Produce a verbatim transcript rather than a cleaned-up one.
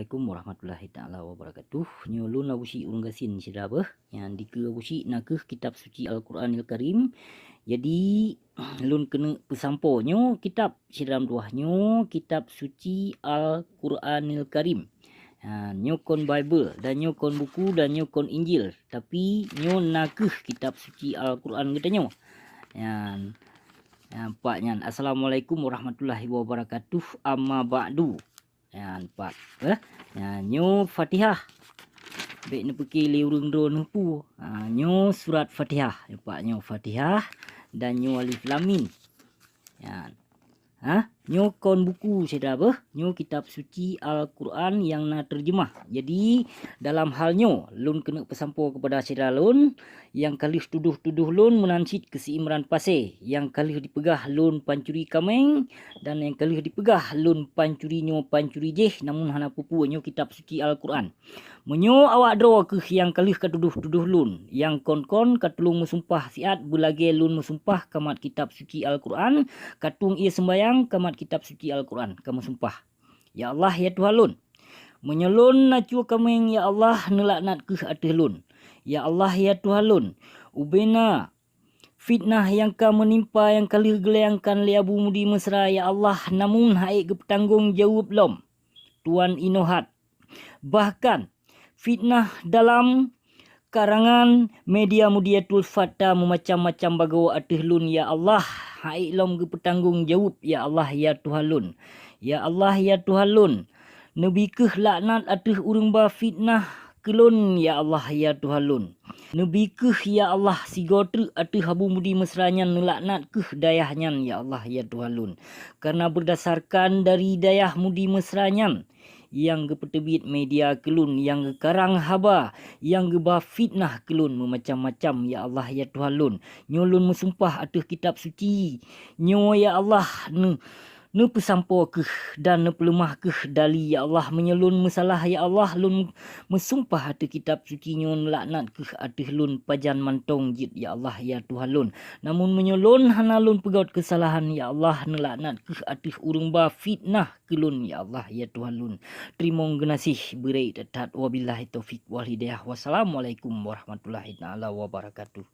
Assalamualaikum warahmatullahi taala wabarakatuh. Nyoe lôn Abu Syik ureuëng gasien syedara beuh. Nyang dikeue Abu Syik nakeuh kitab suci Al-Quranil Karim. Jadi lôn keuneuk peusampoe nyoe kitab syedara meutuwah, nyoe kitab suci Al-Quranil Karim. Ha, nyoe kon Bible dan nyoe kon buku dan nyoe kon Injil, tapi nyoe nakeuh kitab suci Al-Quran geutanyoe. Nyan, nyan pak nyan. Assalamualaikum warahmatullahi wabarakatuh. Amma ba'du. Nyan pat, eh. Nyan, nyoe Fatihah. Bék neupeuki lé ureuëng droe neupeue. Ha, nyoe surat Fatihah. Nyoe pat, nyoe Fatihah dan nyoe alif lam mim. Nyan. Ha, nyoe kon buku syedara beuh. Nyoe kitab suci Al-Quran nyang na terjemah. Jadi dalam hal nyoe lôn keuneuk peusampoe keupada syedara lôn, nyang ka lheueh tudoh-tudoh lôn meunan cit keu si Imran Pasé, nyang ka lheueh dipeugah lôn pancuri kaméng, dan nyang ka lheueh dipeugah lôn pancuri nyoe pancuri jéh, namun hana peue-peue nyoe kitab suci Al-Quran. Meunyoe awak droe kheueh nyang ka lheueh ka tudoh-tudoh lôn, nyang kon-kon ka tulông meusumpah siat beulagée lôn meusumpah kamat kitab suci Al-Quran, ka tueng ie seumbayang kamat kitab suci Al-Quran, ka meusumpah, "Ya Allah, ya Tuhan lôn, meunyoe lôn na cue kaméng, ya Allah, neulaknat kheueh ateueh lôn. Ya Allah, ya Tuhan lôn, ubena fitnah nyang ka meunimpa nyang ka lheueh geulayangkan lé Abu Mudi Mesra, ya Allah, namun ha'ék geupeutanggong jaweueb lom, Tuan inoe hat. Bahkan fitnah dalam karangan media Mudiatul Fata meumacam-macam bagoe ateueh lôn, ya Allah, ha'ék lom geupeutanggong jaweueb, ya Allah, ya Tuhan lôn. Ya Allah, ya Tuhan lôn, neubi kheueh laknat ateueh ureuëng ba fitnah keu lôn, ya Allah, ya Tuhan lôn. Neubi kheueh, ya Allah, sigoe treuk ateueh Abu Mudi Mesra nyan, neulaknat kheueh dayah nyan, ya Allah, ya Tuhan lôn. Karena beurdasarkan dari dayah Mudi Mesra nyan, nyang geupeuteubiet media keu lôn, nyang geukarang haba, nyang geuba fitnah keu lôn meumacam-macam, ya Allah, ya Tuhan lôn. Nyoe lôn meusumpah ateueh kitab suci nyoe, ya Allah, neu-, neupeusampoe kheueh dan neupeuleumah kheueh dali, ya Allah. Meunyoe lôn meusalah, ya Allah, lôn meusumpah ateueh kitab suci nyoe, neulaknat kheueh ateueh lôn pajan mantong jeuet, ya Allah, ya Tuhan lôn. Namun meunyoe lôn hana lôn peugét keusalahan, ya Allah, neulaknat kheueh ateueh ureuëng ba fitnah keu lôn, ya Allah, ya Tuhan lôn. Teurimong geunaséh beurée that-that. Wabillahi taufik wal hidayah. Wassalamualaikum warahmatullahi taala wabarakatuh.